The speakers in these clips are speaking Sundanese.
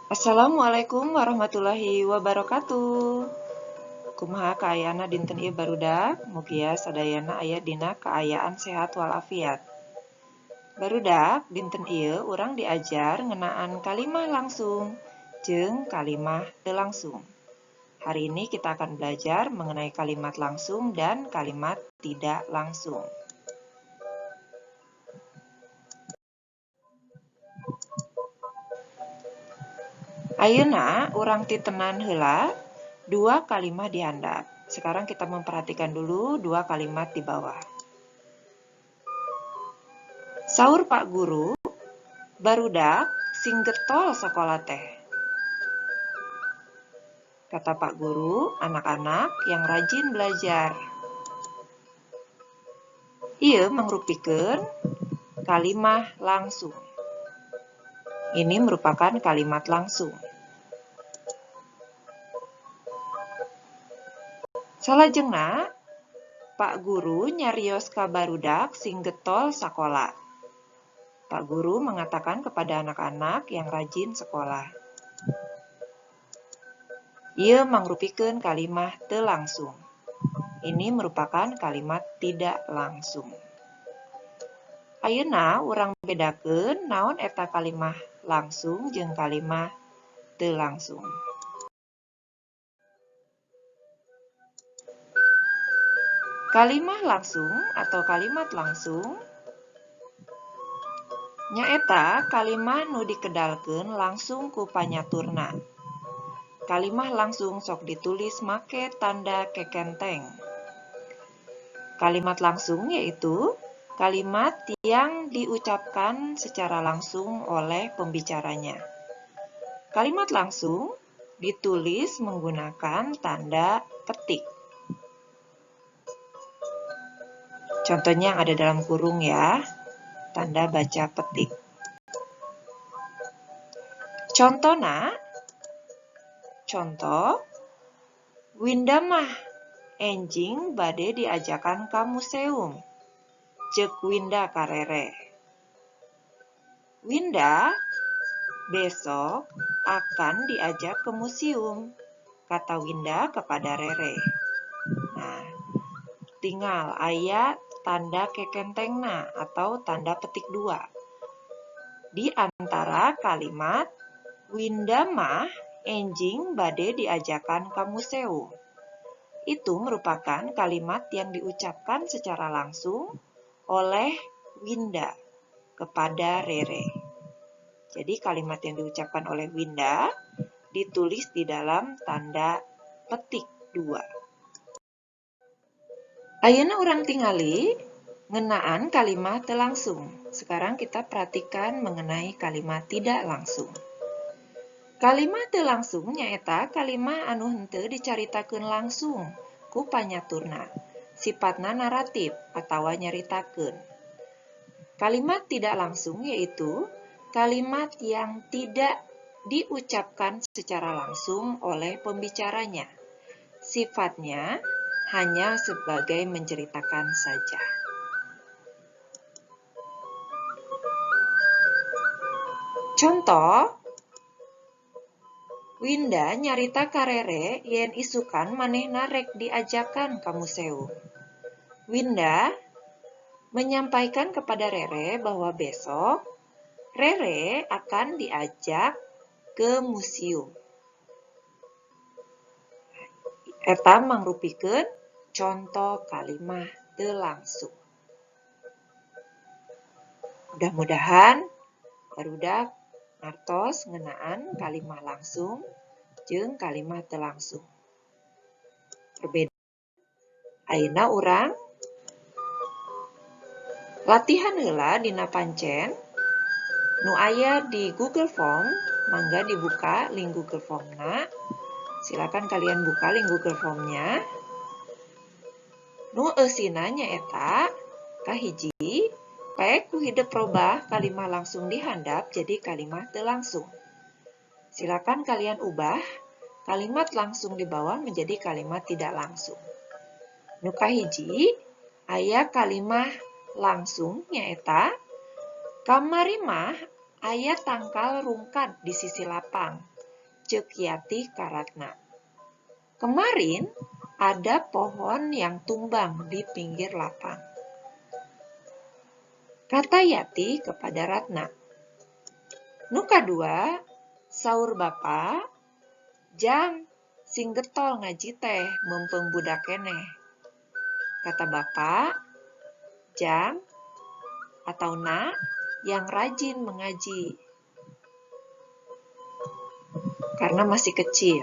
Assalamualaikum warahmatullahi wabarakatuh. Kumaha kaayana dinten ieu, barudak? Mugia sadayana aya dina kaayaan sehat walafiat. Barudak, dinten ieu urang diajar ngeunaan kalimah langsung jeung kalimah teu langsung. Hari ini kita akan belajar mengenai kalimat langsung dan kalimat tidak langsung. Ayeuna urang titenan heula dua kalimah di handap. Sekarang kita memperhatikan dulu dua kalimat di bawah. Saur Pak Guru, "Barudak sing getol sakola teh." Kata Pak Guru, anak-anak yang rajin belajar. Ieu mangrupikeun kalimah langsung. Ini merupakan kalimat langsung. Salajengna, Pak Guru nyarios ka barudak sing getol sakola. Pak Guru mengatakan kepada anak-anak yang rajin sekolah. Ieu mangrupikeun kalimah teu langsung. Ini merupakan kalimat tidak langsung. Ayeuna urang bedakeun naon eta kalimah langsung jeung kalimah teu langsung. Kalimah langsung atau kalimat langsung nyaeta kalimah nu dikedalkeun langsung ku panyaturna. Kalimah langsung sok ditulis make tanda kekenteng. Kalimat langsung yaitu kalimat yang diucapkan secara langsung oleh pembicaranya. Kalimat langsung ditulis menggunakan tanda petik. Contohnya yang ada dalam kurung ya, tanda baca petik. Contohna, contoh, "Winda mah enjing bade diajakan ka museum," ceuk Winda ka Rere. "Winda besok akan diajak ke museum," kata Winda kepada Rere. Nah, tingal aya tanda kekentengna atau tanda petik dua. Di antara kalimat "Winda mah enjing bade diajakan ke museum." Itu merupakan kalimat yang diucapkan secara langsung oleh Winda kepada Rere. Jadi kalimat yang diucapkan oleh Winda ditulis di dalam tanda petik dua. Ayeuna urang tingali ngeunaan kalimat teu langsung. Sekarang kita perhatikan mengenai kalimat tidak langsung. Kalimat teu langsung nyaeta kalimah anu henteu dicaritakeun langsung ku panyaturna. Sifatna naratif atawa nyaritakeun. Kalimat tidak langsung yaitu kalimat yang tidak diucapkan secara langsung oleh pembicaranya. Sifatnya hanya sebagai menceritakan saja. Contoh, Winda nyarita ka Rere yen isukan manehna rek diajakan ka museum. Winda menyampaikan kepada Rere bahwa besok Rere akan diajak ke museum. Eta mangrupikeun contoh kalimah teu langsung. Mudah-mudahan barudak ngartos ngeunaan kalimah langsung jeung kalimah teu langsung. Perbedaan. Ayeuna urang latihan heula dina pancen nu aya di Google Form, mangga dibuka link Google Formna. Silakan kalian buka link Google Formnya. Nu eusina nyaeta kahiji, pek ku hidep robah kalimah langsung di handap jadi kalimah teu langsung. Silakan kalian ubah kalimat langsung di bawah menjadi kalimat tidak langsung. Nu kahiji, aya kalimah langsung nyaeta, "Kamari mah aya tangkal rungkad di sisi lapang." Ceuk Yati ka Ratna. Kemarin ada pohon yang tumbang di pinggir lapang, kata Yati kepada Ratna. Nu kadua, saur Bapa, Jang, sing getol ngaji teh meumpeng budak keneh. Kata Bapak, Jang atau Nak yang rajin mengaji karena masih kecil.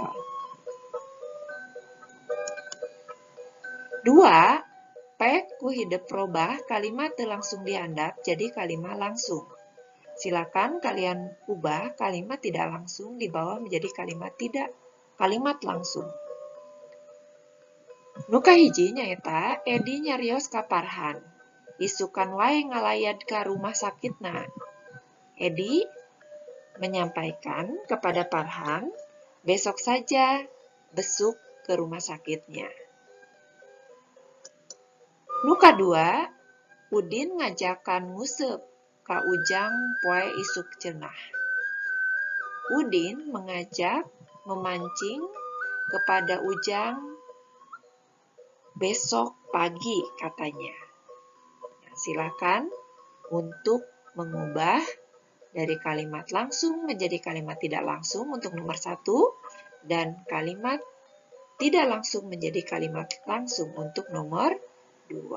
2, pek ku hidep robah kalimat teu langsung dihandap jadi kalimat langsung. Silakan kalian ubah kalimat tidak langsung di bawah menjadi kalimat langsung. Nu kahiji nyaeta Edi nyarios ka Parhan. Isukan wae ngalayat ka rumah sakitna. Edi menyampaikan kepada Parhan, besok saja besuk ke rumah sakitnya. Nu kadua, Udin ngajakan nguseup ka Ujang poe isuk cenah. Udin mengajak memancing kepada Ujang besok pagi katanya. Nah, silakan untuk mengubah dari kalimat langsung menjadi kalimat tidak langsung untuk nomor 1 dan kalimat tidak langsung menjadi kalimat langsung untuk nomor 2.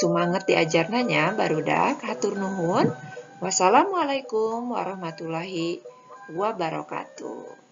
Sumanget diajarna nya barudak, hatur nuhun. Wassalamualaikum warahmatullahi wabarakatuh.